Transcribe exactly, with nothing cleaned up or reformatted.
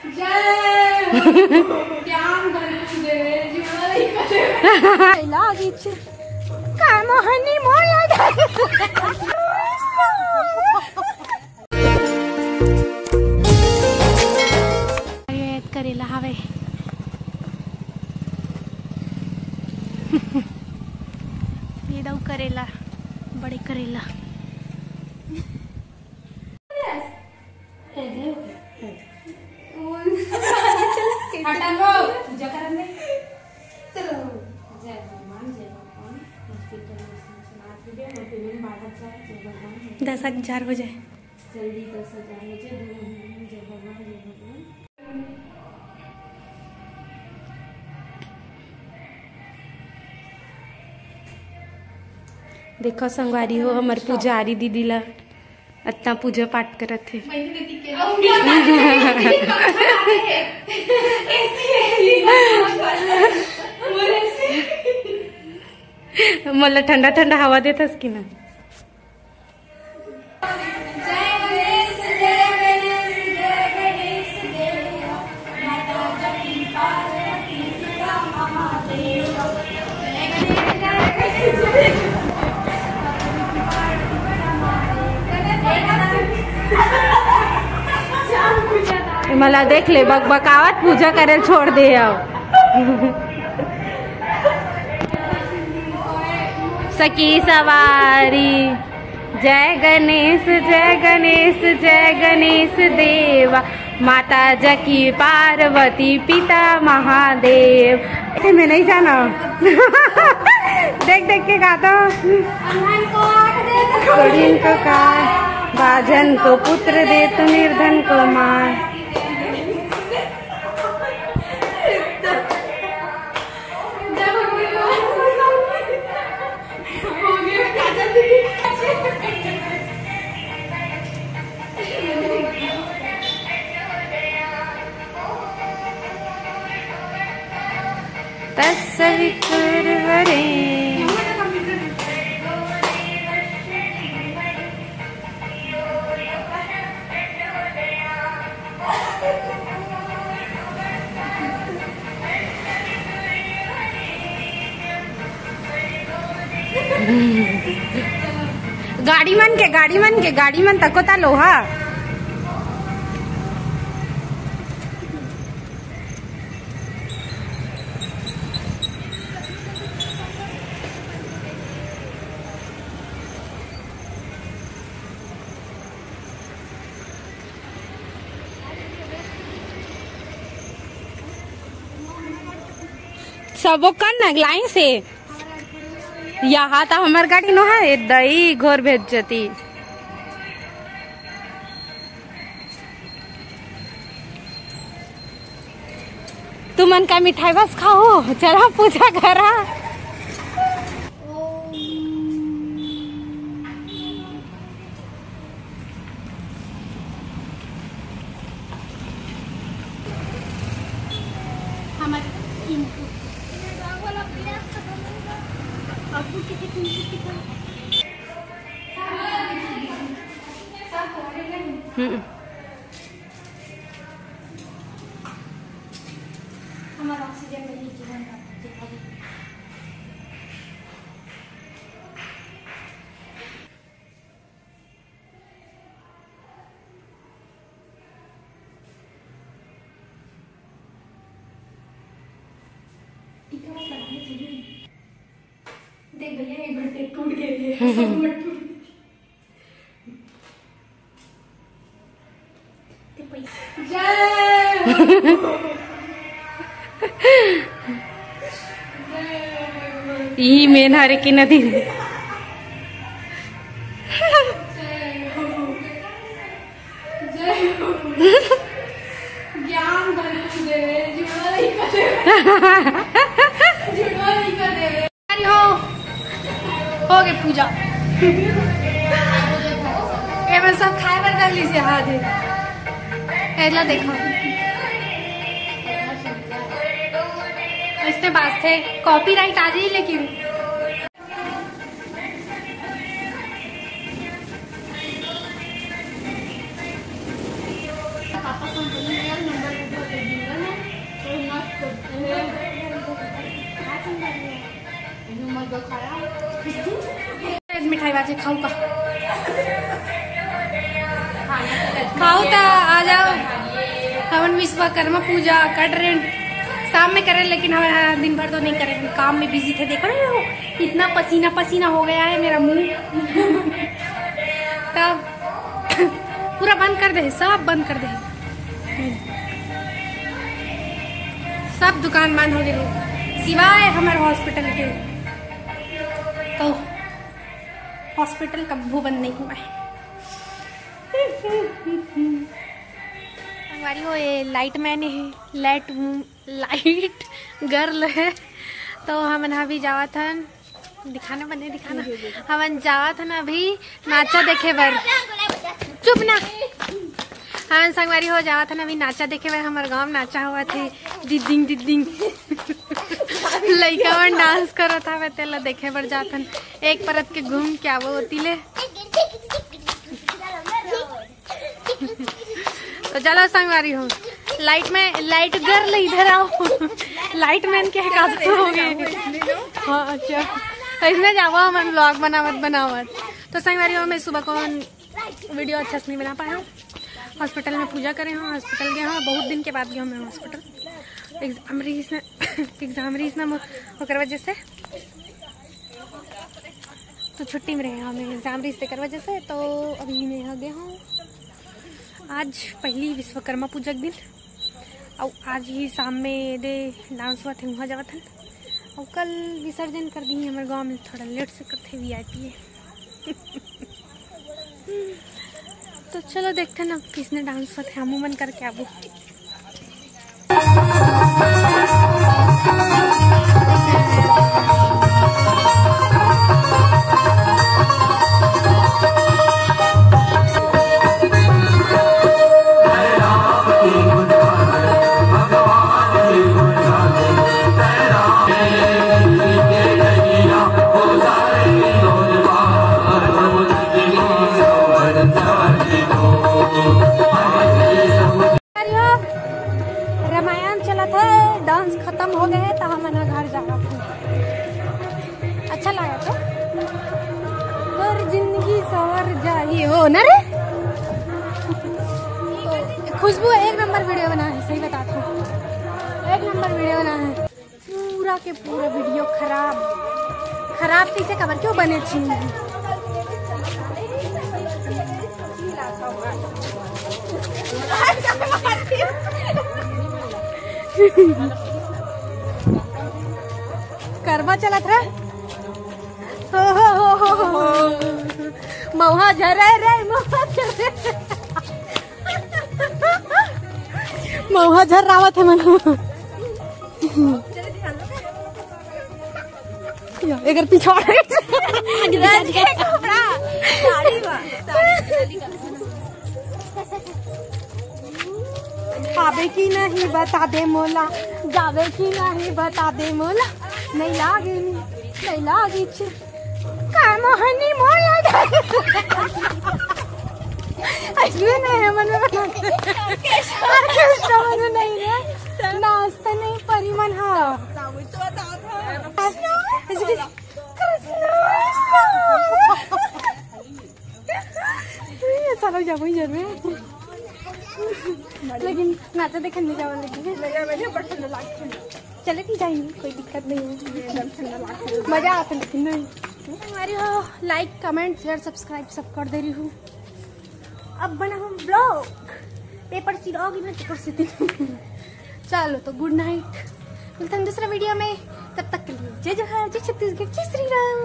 जय हो। ज्ञान धर्म देवे, जुड़वा लइका देवे। लागिच। का मोहनी मोला। करेला हावे। ये दऊ करेला, बड़े करेला। हटा हो, पूजा करन दे। चलो, जय हनुमान, जय भगवान। दस हजार हो जाए। जल्दी दस हजार हो जाए, जय भगवान, जय भगवान। देखो संगवारी हो, हमर पुजारी दीदी ला अतना पूजा पाठ करत हे। मोला ठंडा ठंडा हवा देथस कि ना? मला देख ले, बकबकावत पूजा करे छोड़ दे हव। सखी सवारी। जय गणेश, जय गणेश, जय गणेश देवा, माता जकी पार्वती पिता महादेव। मैं नहीं जाना। देख देख के गाता। कोढ़िन को काय, बाझन को पुत्र दे तू, निर्धन को माय। तत्सवितुर्वरेण्यं। गाड़ी मन के, गाड़ी मन के, गाड़ी मन तको ता लोहा। सबो कन न लाइन से। यहाँ तो हमर गाड़ी नो है, ए दई घोर भेज जती। तुमन का मिठाई बस खाओ, चला पूजा करा। हम्म। हमारा ऑक्सीजन में ही जीवन का। टीका बस लगाने के लिए। देख भैया, एक बार देख, टूट गई है। सब मत टूट। जय हो। ई मेन हरे कि नदी। जय हो। जय हो। ज्ञान धर्म देवे, जुड़वा लइका देवे। जुड़वा लइका देवे। अरे हो, हो गए पूजा। ये मैं सब खाए बर कर लीजिए, हाँ जी। एला देखो। इसने बात थे, कॉपीराइट आ जाए लेकिन। आज खाऊ का? खाऊ ता आ जाओ। हमन विश्वकर्मा पूजा कर रहे हैं, शाम में करे, लेकिन हम दिन भर तो नहीं करे, हम काम में बिजी थे। देखो ना, इतना पसीना पसीना हो गया है मेरा मुंह। तब पूरा बंद कर दे, सब बंद कर दे, सब दुकान बंद हो गई, सिवाय हमारे हॉस्पिटल के। तो हॉस्पिटल कब्बू बंद नहीं हुआ है। संगवारी हो, ये लाइट मैन है, लाइट, लाइट गर्ल है। तो हमन अभी जावत हन, दिखाना बने, दिखाना। हमन जावत हन अभी नाचा देखे बर। चुप ना। हमन संगवारी हो जावत हन अभी नाचा देखे बर। हमर गांव नाचा होवत हे, दिद्दिंग दिद्दिंग। लइका मन डांस करत हवे, तेला देखे बर जात हन। एक परत के घूम के आबो ओती ले। तो चलो संगवारी हो, लाइट में, लाइट गर्ल इधर आओ। लाइट मैन के हाथ हो गए। हाँ, अच्छा, तो इसमें जाओ, हमन व्लॉग बनावत बनावत। तो संगवारी हो, मैं सुबह को वीडियो अच्छा से नहीं बना पाया हूँ। हॉस्पिटल में पूजा करे हूँ, हॉस्पिटल गए हूँ, बहुत दिन के बाद गए हूँ मैं हॉस्पिटल। एग्जाम रहीस ना, एग्जाम रहीस ना मो-, ओकर वजह से तो छुट्टी में रहे हमें, एग्जाम रहीस तेकर वजह से। तो अभी मैं यहाँ गए हूँ, आज पहली विश्वकर्मा पूजा के दिन, और आज ही शाम में दे डांस हुआ थे, वहाँ जावत हन, और कल विसर्जन कर दी हमारे गांव में, थोड़ा लेट से करते वीआईपी है। तो चलो देखते हैं अब किसने डांस हुआ थे, हमू मन करके आबू। अरे हो, रामायण चलत है, डांस खत्म हो गए है, तो हमन ह घर जावत हन। अच्छा लगा तो? तोर जिंदगी सवर जाही हो ना रे। तो खुशबू एक नंबर वीडियो बना है, सही बता तू, एक नंबर वीडियो बना है। पूरा के पूरा वीडियो खराब, खराब कैसे, काबर क्यों बने चीज। करवा चलत रहा। हो, हो, हो, हो, हो। महुआ झरे रे, महुआ झरे। महुआ झर्रावत है मन। एकर पिछवाड़। आबे की नहीं बता दे मोला, जाबे की नहीं बता दे मोला, नहीं लागे नी, नहीं लागे छी। का मोहनी मोला जाए। ऐसने नहीं है मन में बना के। ऑर्केस्ट्रा मन में नहीं है। नाचते नहीं परी मन हा। ऐसे कि, कृष्णा। ये साला जाबो इधर में। लेकिन नाचा देखे नहीं जावा लगी है। चले ठीक है, कोई दिक्कत नहीं है। मजा आता लेकिन नहीं। हमारी हो लाइक, कमेंट, शेयर, सब्सक्राइब सब कर दे रही हूँ। अब बना हम ब्लॉग, पेपर सिर आ गई ना, पेपर से। चलो तो गुड नाइट, मिलते हैं दूसरे वीडियो में। तब तक के लिए जय जोहार, जय छत्तीसगढ़, जय श्री राम।